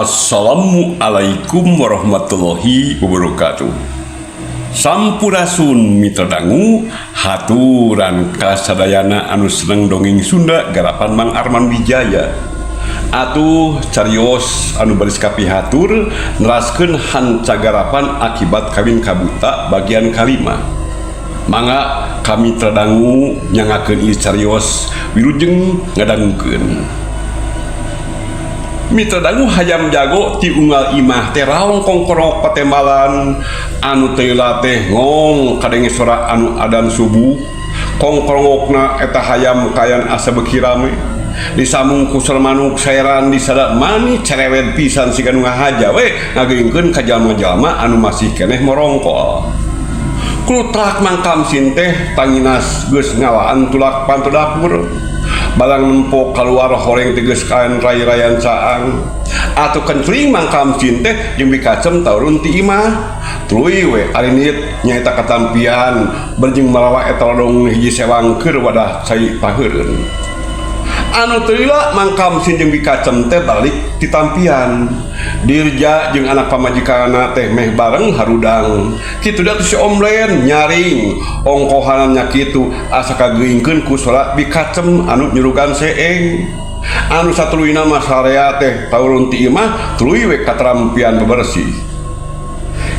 Assalamualaikum warahmatullahi wabarakatuh. Sampurasun, Mitra Dangu, haturan kasadayana anu seneng dongeng Sunda garapan Mang Arman Wijaya. Atuh, carios anu baris kapihatur neraskeun hancagarapan Akibat Kawin Kabuta bagian kalima. Mangga ka Mitra Dangu nyangakeun ieu carios, wilujeng ngadangukeun. Mitra Dangu, hayam jago ti unggal imah teh raong kongkorok patembalan. Anu teu teh ngong kadenge sora anu adan subuh. Kongkorongokna eta hayam kayan asa beuki rame, disambung ku manuk saeran disada mani cerewet pisan, siga nu ngahaja we ngageuingkeun ka jalma-jalma anu masih keneh morongkol. Klutrak Mang Kamsin teh tanginas geus ngalaan tulak panto dapur. Barang nempo keluar, horeng teh geus kaen rai-rayan caang. Atuh kencling Mang Kamsin teh jeung bikacem turun ti imah, tuluy we arinit nyaeta katampian berjing marawa eta lodong hiji sewang keur wadah cai paheureun. Anu teu lila Mang Kamsin jeung bikacem teh balik ti tampian. Dirja jeung anak pamajikanna teh meh bareng harudang. Kitu da si Omlen nyaring ongkohanan nya kitu asa kageuingkeun ku sora bikacem anu nyurugan seeng. Anu satuluyna mah sarea teh turun ti imah, tuluy we katrampian bebersih.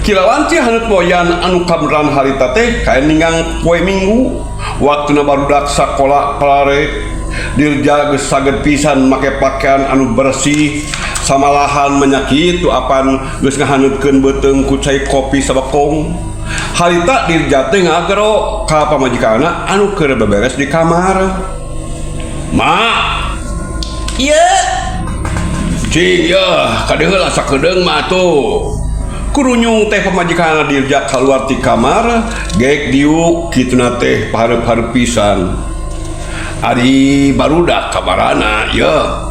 Kilawanci haneut moyan anu kabeneran harita teh kaen ninggang poe Minggu, waktuna barudak sakola palare. Dirja geus saged pisan make pakaian anu bersih, samalahan menyakit apan geus ngahaneutkeun beuteung ku cai kopi sabekong. Harita Dirja teh ngagero ka pamajikanna anu keur beberes di kamar. Ma. Iya. Cing ya, kade heula sakedeung mah tuh. Kurunyung teh pamajikan Dirja keluar ti kamar, gek diuk kituna teh pahareup-hareup pisan. Ari barudak kamarana ya?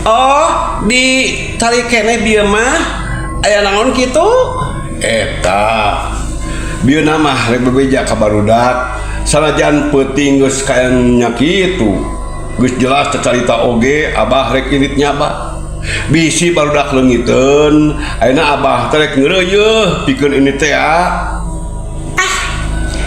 Oh, dicari keneh bieu mah, aya naon kitu? Eta bieu mah rek bebeja ka barudak, sanajan peuting geus kayanya kitu. Geus jelas carita oge abah rek indit nyaba. Bisi barudak leungiteun, ayeuna abah teh rek ngeureuyeuh pikeun ini teh ah.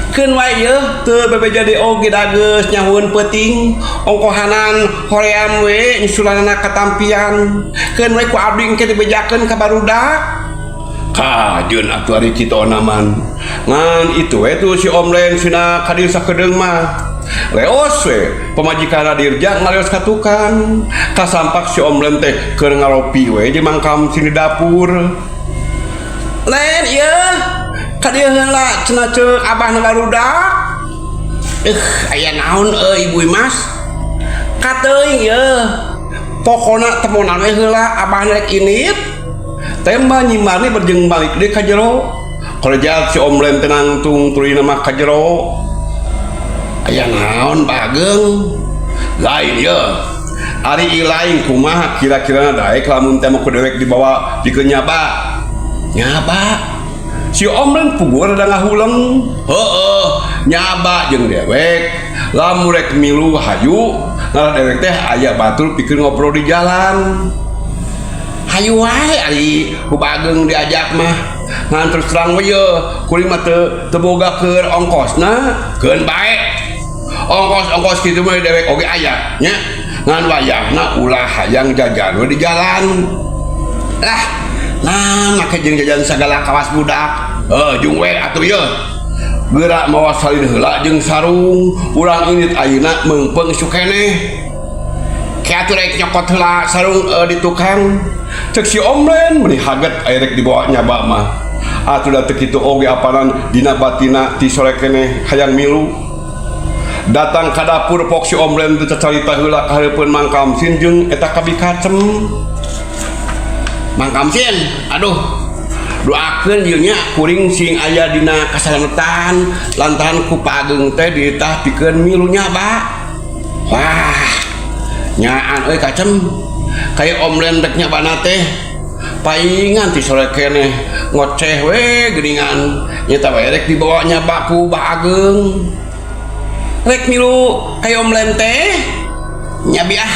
Keun wae yeuh, teu bebeja deui oge da geus nyahueun peuting. Ongkohanan hoream we nyusulanana katampian. Keun we ku abdi engke dibejakeun ka barudak. Kajeun atuh ari kitu onaman. Ngan itu we tuh si Om Len sina ka dieu sakedeung mah. Leos we pamajikan Dirja ngaleos ka tukang. Kasampak si Om Len teh keur ngaropi we jeung Mang Kamsin di dapur. Len ieu ka dieu heula cenah, ceuk abah na barudak. Aya naon euy, Ibu Imas? Kateuing yeuh. Pokona temonan we heula, abah rek indit. Temba Nyi Marni berjeng balik deui ka jero. Korejat si Om Len teh nangtung tuluyna mah ka jero. Aya naon, Bageng? Lain ye. Ari lain, kumaha kira-kira daek lamun teh mah ku dewek dibawa pikeun nyaba? Nyaba? Si Om Len puguh rada ngahuleng. Heeh, nyaba jeung dewek. Lamun rek milu hayu, ngarah dewek teh aya batur pikeun ngobrol di jalan. Hayu wae ari ku Bageng diajak mah. Ngan terus terang we ye, kuring mah teu teu boga keur ongkosna. Keun bae. Ongkos-ongkos kitu mah dewek oge aya nya. Ngan wayahna ulah hayang jajan we di jalan. Lah, nah make jeung jajan sagala kawas budak. Eh, jung we atuh ye. Geura mawa salin heula jeung sarung, urang indit ayeuna meungpeung isuk keneh. Ke atuh rek nyokot heula sarung di tukang. Cek si Om Len meuni haget aya rek dibawa nyaba mah. Atuh da teu kitu oge apanan dina batina ti sore keneh hayang milu. Datang ka dapur, pok si Om Len teh cacarita heula ka hareupeun Mang Kamsin jeung eta ka bikacem. Mang Kamsin, aduh, doakeun ieu nya kuring sing aya dina kasalamatan lantaran ku Pak Ageng teh dititah pikeun milu nyaba. Wah, nyaan euy kacem. Kayak Om Len rek nyabana teh paingan ti sore keneh ngoceh we geuningan, nyata we rek dibawa nyaba ku Bah Ageng. Rek milu kayak Om Len teh nyabi ah.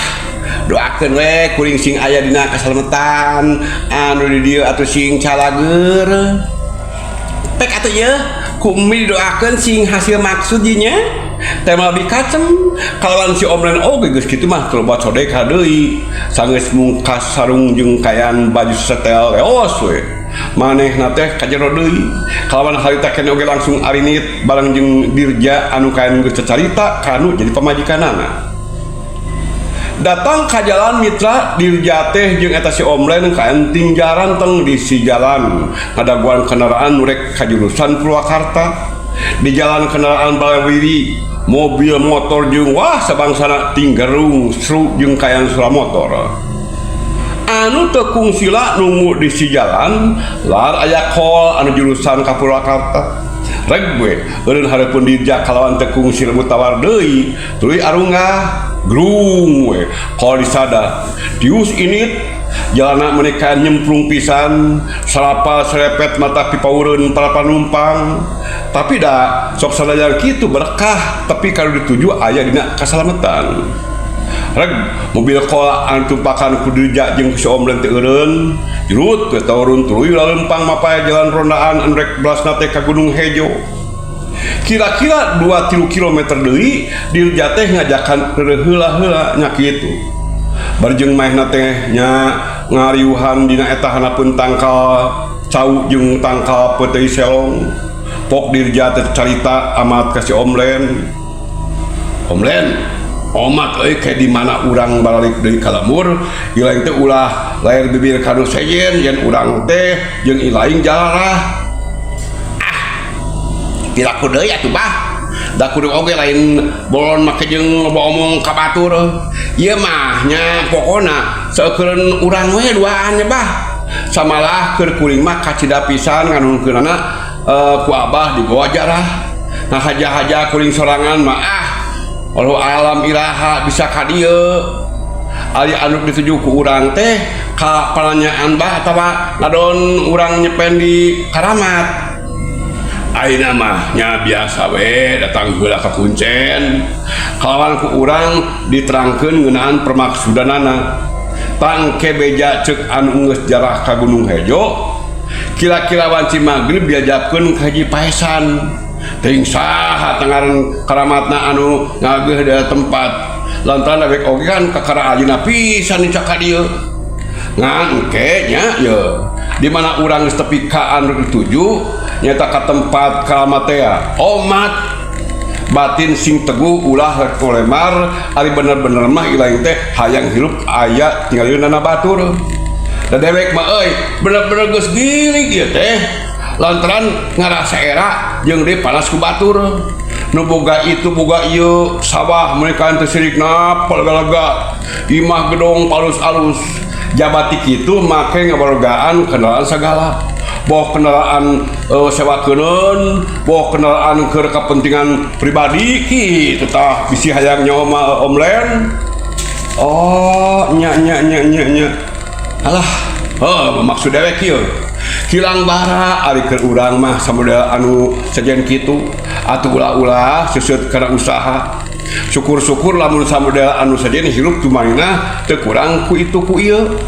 Doakeun we kuring sing aya dina kasalametan anu di dieu atuh sing calageur. Pek atuh yeuh ku Umi didoakeun sing hasil maksud ieu nya. Teh lebih kacem kalawan si Omlen oge geus kitu mah teu loba codek deui. Sanggeus mungkas sarung jeung kayan baju setel leos we. Manehna teh ka jero deui. Kalawan harita keneh oge langsung arinit bareng jeung Dirja anu kayan geus cacarita kanu jadi pamajikanana. Datang ka jalan Mitra Dirja teh jeung eta si Omlen kayan tingjaran teng di si jalan ngadaguan kendaraan nu rek ka jurusan Purwakarta. Di jalan kendaraan balawiri mobil motor jeung wah sabangsana tinggerung seru jeung kayan sura motor. Anu teu kungsila nunggu di si jalan lar aya kol anu jurusan ka Purwakarta. Reg we eureun hareupeun Dirja kalawan teu kungsi lebut tawar deui tuluy arunggah grung we kol disada tius init jalana meuni kayan nyemplung pisan sarapa serepet mata pipaureun para panumpang. Tapi da sok sanajan kitu berkah tapi kalau dituju aya dina kasalamatan. Reg mobil kol anu tumpakan ku Dirja jeung si Omlen teh eureun jurut we turun tuluy lalempang mapay jalan rondaan anu rek belasna teh ka Gunung Hejo. Kira-kira 2-3 kilometer deui Dirja teh ngajakan heula-heula nya kitu. Bari jeung maehna teh nya ngariuhan dina eta hanapun tangkal cau jeung tangkal peuteuy selong. Pok Dirja teh carita amat ka si Omlen. Omlen, omat euy kayak di mana urang balik deui ka lembur, ilaing teh ulah lair bibir ka nu sejen yen urang teh jeung ilaing jalarah. Ah, piraku deui atuh bah. Da kudu oge lain bolon make jeung loba omong ka batur. Ieu mah nya pokona saeukeun urang we duaan nya bah. Samalah keur kuring mah kacida pisan nganuhunkeunana ku abah dibawa jarah. Nah haja-haja kuring sorangan mah ah Allahu alam iraha bisa ka dieu. Ari anu dituju ku urang teh ka pananyaan bah atawa ladon urang nyepen di karamat. Ayeuna mah nya biasa we datang heula ka kuncen. Kalawan ku urang diterangkeun ngeunaan permaksudanana. Tangke beja ceuk anu geus jarah ka Gunung Hejo. Kira-kira wanci magrib diajabkeun ka hiji paesan. Teuing saha tangaran karamatna anu ngageuh di tempat. Lantaran dewek oge kan kakara ayeuna pisan nicak ka dieu. Ngan engke nya ye di mana urang geus tepi ka anu dituju nyata ka tempat karamat teh omat batin sing teguh ulah rek ngolemar ari bener-bener mah ilaing teh hayang hirup aya tingalieunana batur. Da dewek mah euy bener-bener geus gilig ieu teh lantaran ngarasa era jeung deui panas ku batur. Nu boga itu boga ieu sawah meuni kan teu sirik napal lega-lega imah gedong palus-alus jabati kitu make ngabarogaan kendaraan sagala. Boh kendaraan sewakeuneun, boh kendaraan keur kepentingan pribadi kitu tah bisi hayang nyawa mah Omlen. Oh nya nya nya nya nya. Alah, heuh maksud dewek kieu. Kilang bara ari keur urang mah samodel anu sejen kitu atuh ulah-ulah seuseut kana usaha. Syukur-syukur lamun samodel anu sejen hirup cumanina teu kurang ku itu ku ieu.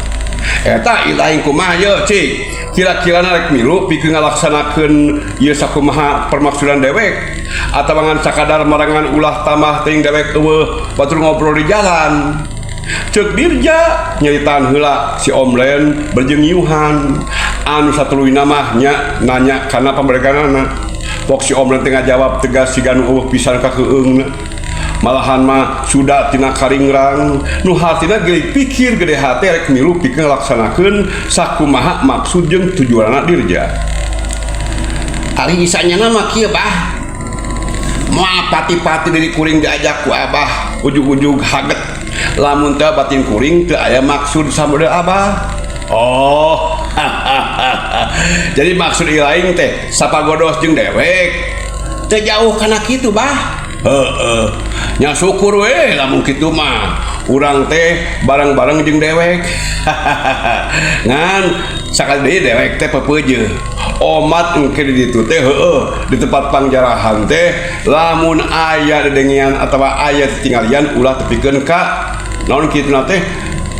Eta ilaing kumaha ye cik. Kira-kira rek milu pikeun ngalaksanakeun ieu sakumaha permaksudan dewek atawa ngan sakadar marangan ulah tambah teuing dewek eueuh batur ngobrol di jalan. Ceuk Dirja nyeritaan heula si Omlen berjeng Yuhan anu satuluyna mah nya nanya kana pamreganana. Pok si Omlen teh ngajawab tegas siga nu eueuh pisan ka keueungna. Malahan mah sudah tina karingrang nu hartina geulik pikir gede hate rek milu pikeun ngalaksanakeun sakumaha maksud jeung tujuanana Dirja. Ari isanyana mah kieu bah. Moal pati-pati diri kuring diajak ku abah ujug-ujug haget. Lamun teh batin kuring teu aya maksud samodel abah. Oh. Jadi maksud ilaing teh sapagodos jeung dewek teu jauh kana kitu bah. Heeh. Nya syukur we lamun kitu mah. Urang teh bareng-bareng jeung dewek. Ngan sakali deui dewek teh pepeujeuh. Omat engke di ditu teh heueuh di tempat pangjarahan teh lamun aya dedengean atawa aya tinggalian ulah tepikeun ka Naon kitu teh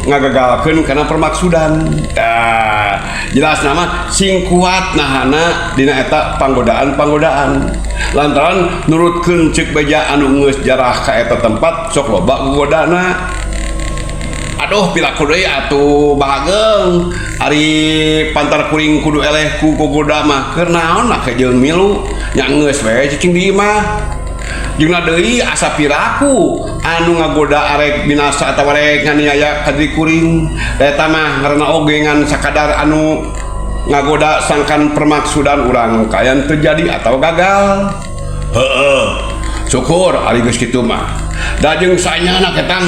ngagagalkeun kana permaksudan. Tah, jelas nama sing kuat nahana dina eta panggodaan-panggodaan. Lantaran nurutkeun ceuk beja anu geus jarah ka eta tempat sok loba gogodana. Aduh, piraku deui atuh, Bah Ageng. Ari pantar kuring kudu eleh ku gogoda mah keur naon make jeung milu, nya geus we cicing di imah. Jeung deui asa piraku anu ngagoda arek binasa atawa arek nganiaya ka diri kuring. Eta mah ngaranna oge ngan sakadar anu ngagoda sangkan permaksudan urang kayan terjadi atau gagal. Heeh. Syukur ari geus kitu mah. Da jeung saenyana ketang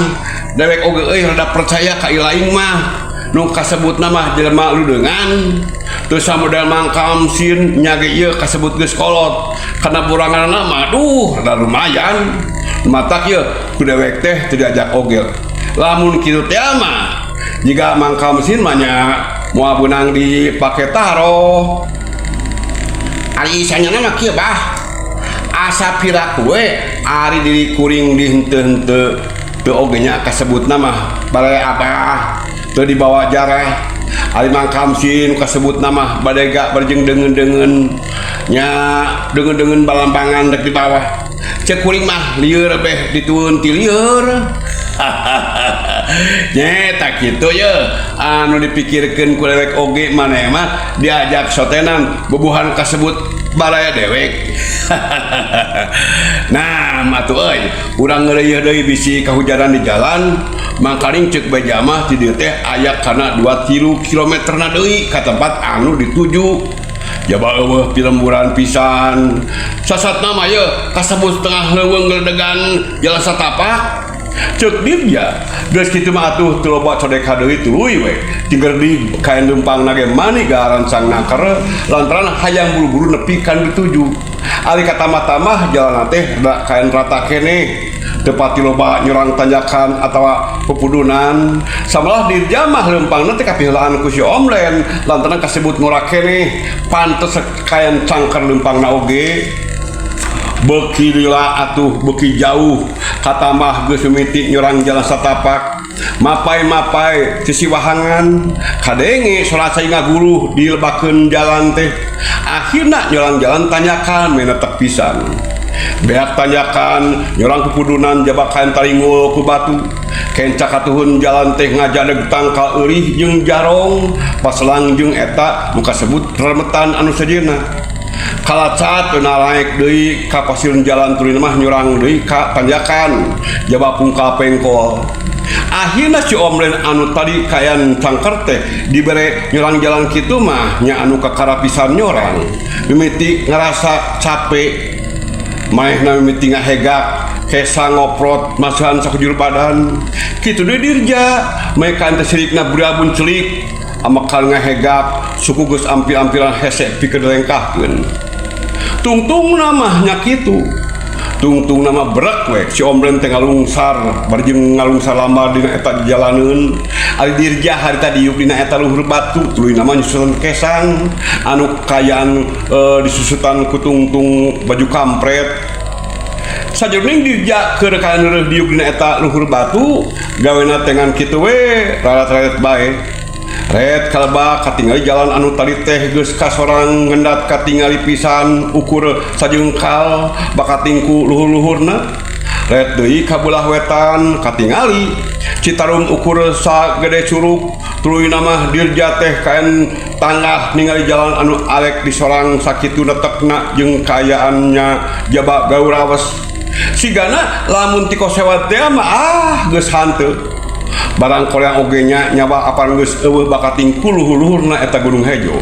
dewek oge euy rada percaya ka ilaing mah. Nu kasebutna mah jelema ludeungan. Teu samodel Mang Kamsin nya ge ieu kasebut geus kolot. Kana buranganna mah aduh rada lumayan. Matak ieu ku dewek teh teu diajak oge. Lamun kitu teh mah jiga Mang Kamsin mah nya moal beunang dipake taroh. Ari sanyana mah kieu, Bah. Asa piraku we ari diri kuring di henteu-henteu teu oge nya kasebutna mah baraya abah teu dibawa jarah. Ari Mang Kamsin kasebutna mah badega barjeng deungeun-deungeun nya deungeun-deungeun balambangan rek dibawa. Ceuk kuring mah lieur beh ditueun ti lieur. Nyeta kitu ye anu dipikirkeun ku dewek oge maneh mah diajak sotenan bubuhan kasebut baraya dewek. Nah, atuh euy, urang ngeuleuh deui bisi kahujanan di jalan, mangkaning ceuk beja mah ti dieu teh aya kana 2-3 kilometerna deui ka tempat anu dituju. Jaba eueuh pilemburan pisan. Sasatna mah ye kasebut tengah leuweung geledegan jalan satapak. Ceuk Dirja, geus kitu mah atuh teu loba codeka deui tuluy we. Tinggal di kain leumpangna ge mani garancang naker lantaran hayang buru-buru nepi ka nu dituju. Ari katambah-tambah jalan teh da kain rata keneh. Teu pati loba nyurang tanjakan atawa pepudunan. Samalah Dirja mah leumpangna teh kapiheulaan ku si Omlen lantaran kasebut ngora keneh. Pantes kayan cangker leumpangna oge. Beuki lila atuh beuki jauh katambah geus mimiti nyurang jalan satapak. Mapai-mapai sisi wahangan kadenge sora cai ngaguluh dilebakeun jalan teh. Akhirna nyurang jalan tanjakan menetek pisan. Beak tanjakan nyurang pepudunan jabakan taringul ku batu. Kenca katuhun jalan teh ngajadeg tangkal eurih jeung jarong paselang jeung eta nu kasebut remetan anu sejenna. Kalacat teu naraek deui ka pasirun jalan tuluy mah nyurang deui ka tanjakan jaba pungkal pengkol. Akhirna si Omlen anu tadi kayan cangker teh dibere nyurang jalan kitu mah nya anu kakara pisan nyorang. Mimiti ngarasa capek, manehna mimiti ngahegak kesa ngoprot masihan sakujur badan. Kitu deui Dirja, mereka teh sirikna berabun celik amakan ngahegak suku geus ampil-ampilan hese pikeun lengkahkeun. Tungtung mah nya kitu. Tungtung nama brek we si Omlen teh ngalungsar bari jeung ngalungsar lama dina eta jalaneun. Ari Dirja harita diuk dina eta luhur batu tuluy nama nyusutan kesang anu kayaan disusutan ku tungtung baju kampret. Sajroning Dirja keur kayan reureuh diuk dina eta luhur batu gawena teh ngan kitu we rarat-raret bae. Red kaleba katingali jalan anu tadi teh geus kasorang ngendat katingali pisan ukur sajengkal bakating ku luhur-luhurna. Red deui ka beulah wetan katingali Citarum ukur sagede curug tuluy mah Dirja teh kaen tanggah ningali jalan anu arek disorang sakitu netekna jeung kaayaannya jaba gaurawes. Sigana lamun ti kosewat teh mah geus hanteu. Barang koleang oge nya nyawa apan geus eueuh bakating ku luhur-luhurna eta Gunung Hejo.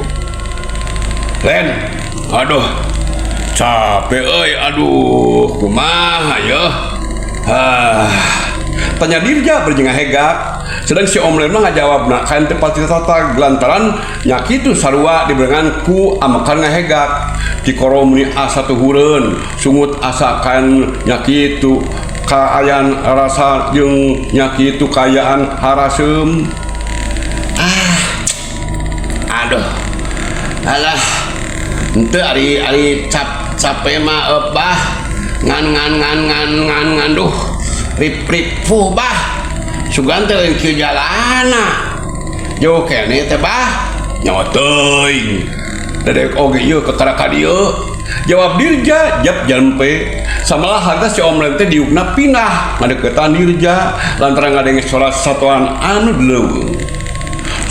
Len, aduh, capek euy, aduh, kumaha yeuh? Ah, tanya Dirja bari jeung ngahegak. Sedang si Omlen mah ngajawabna kain teu pati tatag lantaran nya kitu sarua diberengan ku amakan ngahegak. Tikoro meuni asa tuhureun, sungut asa kain nya kitu kaayaan rasa jeung nya kitu kaayaan haraseum. Aduh. Alah. Henteu ari ari capek mah bah. Ngan ngan ngan ngan ngan ngan duh. Rip rip fuh bah. Sugan teh lain kieu jalana. Jauh keneh teh bah. Nyawa teuing. Dadek oge ieu kakara ka dieu. Jawab Dirja jap jampe. Samalah harta si Om Len teh diukna pindah ngadeukeutan Dirja lantaran ngadenge sora satuan anu dileuweung.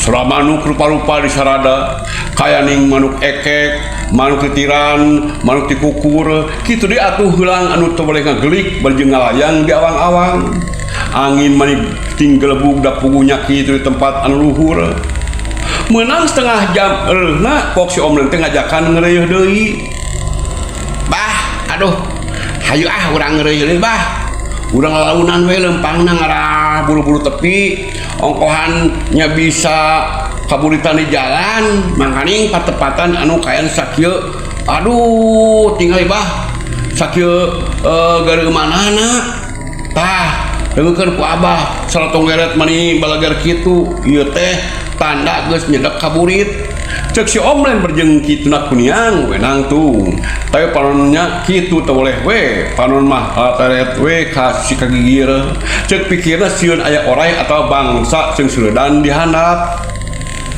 Sora manuk rupa-rupa di sarada, kayaning manuk ekek, manuk titiran, manuk tikukur, kitu deui atuh heulang anu teu boleh ngagelik bari jeung ngalayang di awang-awang. Angin manik ting gelebug da puguh kitu di tempat anu luhur. Meunang setengah jam eureunna pok si Om Len teh ngajakan ngeureuh deui. Bah, aduh. Hayu ah urang ngeureuy deui bah. Urang lalaunan we leumpangna ngarah buru-buru tepi, ongkohan nya bisa kaburitan di jalan, mangkaning patepatan anu kayan sakieu. Aduh, tingali bah. Sakieu gareumanana. Tah, dengekeun ku abah, salatong geret mani balagar kitu, ieu teh tanda geus nyedek kaburit. Cek si Om Len berjeng kituna kuniang we nangtung. Tapi panonnya kitu teu boleh we, panon mah teret we ka si kagigir. Cek pikirna sieun aya oray atau bangsa sing seuredan di handap.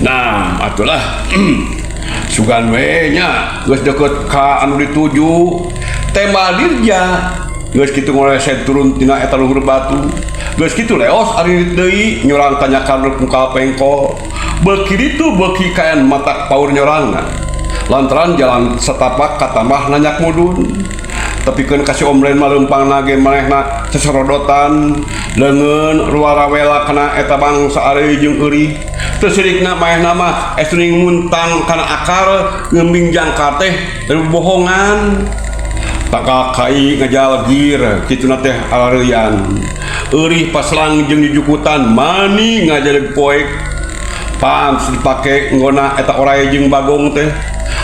Nah, atulah sugan we nya geus deukeut ka anu dituju. Tembal Dirja geus kitu ngoleset turun tina eta luhur batu. Geus kitu leos ari deui nyorang tanyakan rek mungkal pengkol. Beuki ditu beuki kayan matak paur nyorangna. Lantaran jalan setapak katambah nanjak mudun. Tepikeun ka si Om Len mah leumpangna ge manehna sesorodotan, leungeun ruarawela kana eta bangsa areuy jeung eurih. Teu sirikna manehna mah esuning muntang kana akar ngembing jangkar teh dari bohongan. Tangkal kai ngajalgir kituna teh alareuyan. Eurih paslang jeung jujukutan mani ngajaleg poek. Pams dipake nggona eta oray jeung bagong teh.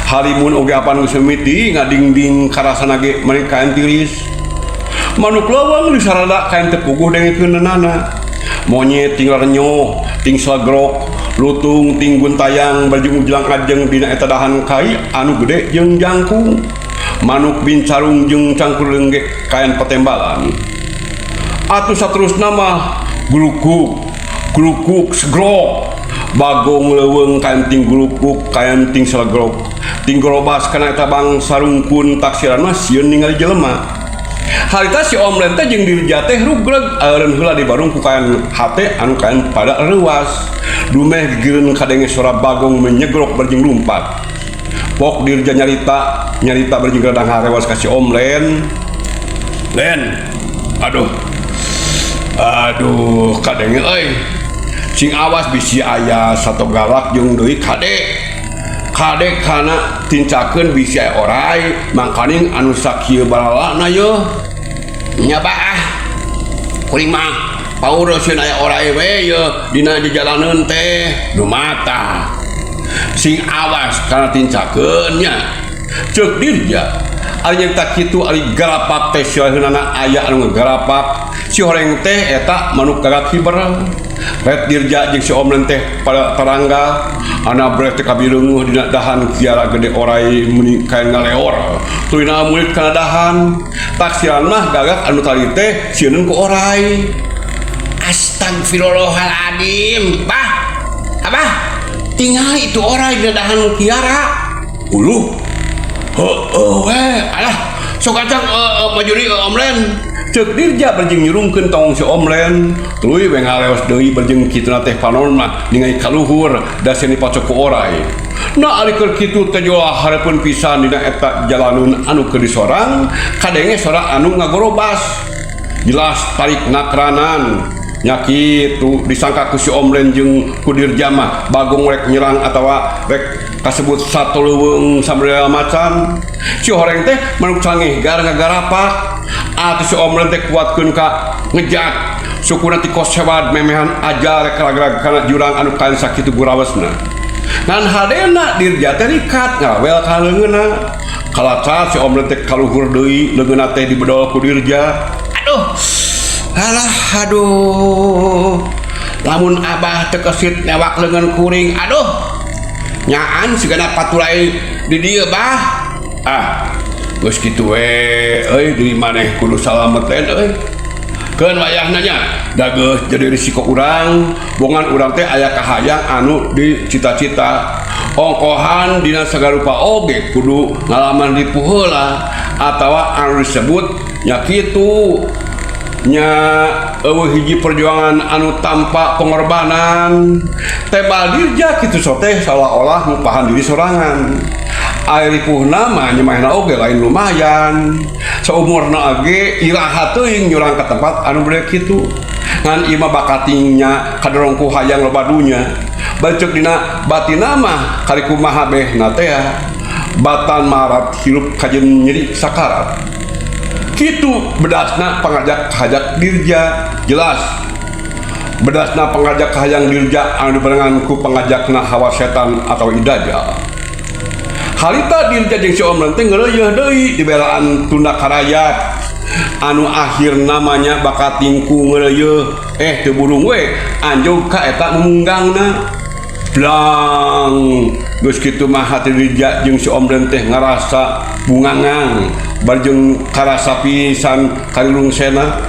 Halimun oge apan geus mimiti ngadingding karasana ge mani kaen tiris. Manuk leuweung di sarada kaen teu puguh dengekeunana. Monyet ting renyoh, ting selegrok, lutung ting guntayang baju ujlang ajeng dina eta dahan kai anu gede jeung jangkung. Manuk bincarung jeung cangkur ge kaen patembalan. Atuh saterusna mah glukuk, glukuk segrok. Bagong leuweung kaen ting glukuk, kaen ting selegrok. Ting gorobas kana eta bangsa rungkun taksiran mah sieun ningali jelema. Harita si Om Len teh jeung Dirja teh rugreg eureun heula di barung ku kaen hate anu kaen pada reuas. Dumeh gigireun kadenge sora bagong menyegrok berjing lumpat. Pok Dirja nyarita, nyarita berjing radang harewas ka si Om Len. Len, aduh. Aduh, kadenge euy. Sing awas bisi aya sato galak jeung deui kade. Kade kana tincakeun bisi aya oray, mangkaning anu sakieu balalana yeuh. Nya bah ah. Kuring mah paur sieun aya oray we yeuh dina jajalaneun teh. Dumata. Sing awas kana tincakeun nya. Ceuk Dirja. Ari nyarita kitu ari garapak teh siaheunana aya anu ngagarapak. Si horeng teh eta manuk gagak hiber. Ret Dirja jeung si Om Len teh pada tarangga. Ana breh teh kabireunguh dina dahan kiara gede oray meni kaen ngaleor. Tulina mulit kana dahan. Taksiran mah gagak anu tadi teh sieun ku oray. Astagfirullahaladzim. Bah, abah, tinggal itu oray dina dahan kiara. Uluh. Heueuh we. Alah, sok acang maju deui Om Len. Ceuk Dirja berjeng nyurungkeun tong si Om Len. Tuluy we ngaleos deui berjeng kituna teh panon mah ningali kaluhur da sieun dipacok ku oray. Nah ari keur kitu teh jolah hareupeun pisan dina eta jalaneun anu keur disorang kadenge sora anu ngagorobas. Jelas tarik nakranan. Nya kitu disangka ku si Om Len jeung ku Dirja mah bagong rek nyerang atawa rek kasebut sato leuweung sambil macan. Si horeng teh manuk cangih gar ngagarapak. Atuh si Om Len teh kuatkeun ka ngejat. Sukuna ti kosewad memehan aja rek ragrag kana jurang anu kaen sakitu gurawesna. Ngan hadena Dirja teh rikat ngawel ka leungeunna. Kalacat si Om Len teh kaluhur deui leungeunna teh dibedol ku Dirja. Aduh. Alah, aduh. Lamun abah teu kesit newak leungeun kuring, aduh. Nyaan sigana patulai di dieu bah. Ah, geus kitu we euy diri maneh kudu salamet euy. Keun wayahna nya da geus jadi risiko urang, bongan urang teh aya kahayang anu dicita-cita. Ongkohan dina sagarupa oge kudu ngalaman ripuh heula atawa anu disebut nya kitu nya euweuh hiji perjuangan anu tanpa pengorbanan. Tebal dirja kitu soteh seolah-olah ngupahan diri sorangan. Ari ripuhna mah nyemahna oge lain lumayan. Saumurna oge iraha teuing nyurang ka tempat anu bade kitu. Ngan ieu mah bakatingnya kadorong ku hayang loba dunya. Bari ceuk dina batinna mah kari kumaha behna teh batan marat hirup kajeun nyeri sakarat. Kitu bedasna pangajak kahajak dirja jelas. Bedasna pangajak kahayang dirja anu dibarengan ku pangajakna hawa setan atau idajal. Harita dirja jeung si Om teh ngeureuyeuh deui dibelaan tunda karayat anu akhir namanya bakating ku ngeureuyeuh teu burung we anjog ka eta mumunggangna. Blang geus kitu mah hati dirja jeung si Om teh ngarasa bungangang bari jeung karasa pisan karilungsena.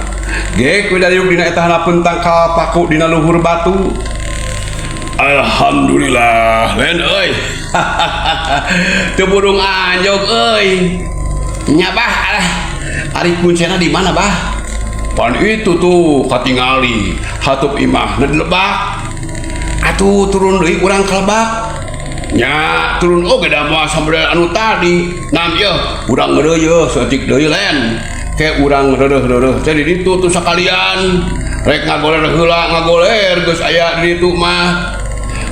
Gek we dariuk dina eta handapeun tangkal paku dina luhur batu. Alhamdulillah lain euy. Teu burung anjog euy. Nya bah alah. Ari kuncena di mana bah? Pan itu tuh katingali hatup imahna di lebak. Atuh turun deui urang ka lebak. Nya turun oge da moal sampe anu tadi. Nam yeuh urang ngeureuyeuh saeutik deui lain. Ke urang reureuh-reureuh teh di ditu tuh sakalian. Rek ngagoler heula ngagoler geus aya di ditu mah.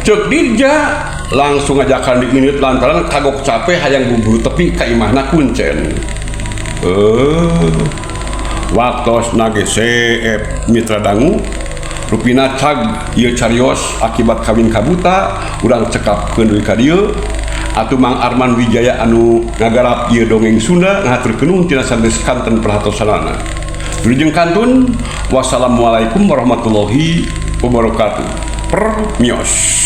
Ceuk dirja langsung ngajakan diinit lantaran kagok capek hayang buburu tepi ka imahna kuncen. Waktos nage seep mitra dangu rupina cag ieu carios akibat kawin kabuta urang cekapkeun deui ka dieu. Atuh Mang Arman Wijaya anu ngagarap ieu dongeng Sunda ngahaturkeun nuhun tina sanes kanten perhatosanana. Wilujeng kantun, wassalamualaikum warahmatullahi wabarakatuh. Permios.